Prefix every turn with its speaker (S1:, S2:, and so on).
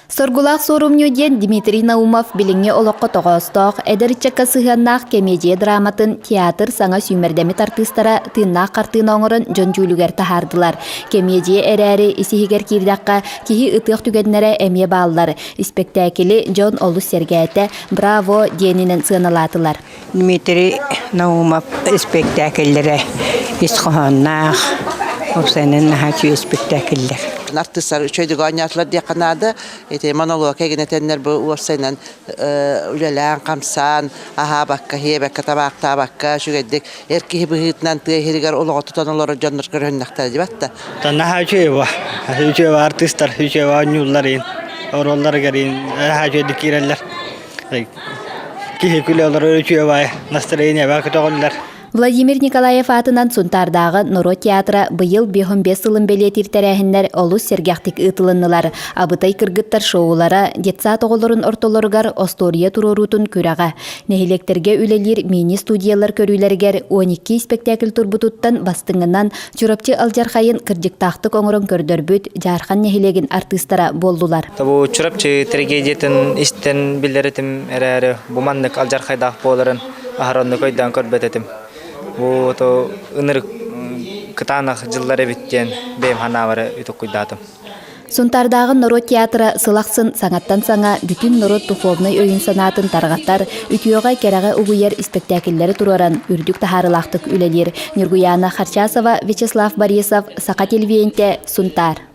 S1: Соргулаах суорумньу диэн Дмитрий Наумов билиҥҥи олоххо тоҕоостоох, эдэр ыччакка сыһыаннаах кэмиэдьийэ драматын театр саҥа сүүмэрдэммит артыыстара тыыннаах хартыына оҥорон дьон дьүүлүгэр таһаардылар. Кэмиэдьийэ эрээри ис-иһигэр киирдэххэ, киһи ытыах түгэннэрэ эмиэ бааллар. Испэктээкили дьон олус сэргээтэ, «Браво!» диэнинэн сыаналаатылар.
S2: Дмитрий Наумов испэктээкиллэрэ ис хоһоонноох, уопсайынан наһаа үчүгэй испэктээкиллэр.
S3: Артыыстар үчүгэйдик оонньоотулар диэххэ наада. Ити монолог эгинэтэннэр бу уопсайынан үлэлээн, хамсаан, аһаабакка, сиэбэккэ, табаахтаабакка үчүгэйдик эр киһи быһыытынан тыа иһигэр олоҕо тутан олорор дьоннор көрүһүннэхтэрэ дибат да.
S4: Наһаа үчүгэй бу. Үчүгэй артыыстар үчүгэй оонньууллар иин, оруолларыгар иин наһаа үчүгэйдик киирэллэр. Киһи күлэ олорор үчүгэй настроение көтөҕүллэр.
S1: Владимир Николаев аатынан Сунтаардааҕы норуот театра быйыл 55 сылын бэлиэтиир тэрээһиннэр олус сэргэхтик ыытылыннылар. Абытай кыргыттар шоулара, детсад оҕолорун ортолоругар остуоруйа туруоруутун күрэҕэ. Нэһилиэктэргэ үлэлиир мини-студиялар көрүүлэригэр 12 испэктээкил турбутуттан бастыҥынан Чурапчы алдьархайын кырдьыктаахтык оҥорон көрдөрбүт Дьаархан нэһилиэгин артыыстара буоллулар.
S5: Бу Чурапчы трагедиятын истэн билэр этим эрээри бу маннык алдьархайдаах буоларын аһара оннук өйдөөн көрбөт этим. Бу то ынырык кытаанах дьыллар эбит диэн бэйэм санаабары үтүккуйдаатым.
S1: Сунтаардааҕы норуот театра сыл ахсын саҥаттан саҥа бүтүн норуот духовнай өйүн-санаатын тарҕатар, үтүөҕэ-кэрэҕэ угуйар испэктээкиллэри туруоран үрдүк таһаарыылаахтык үлэлиир. Ньургуйаана Харчасова, Вячеслав Борисов, Саха телевидениетэ, Сунтаар.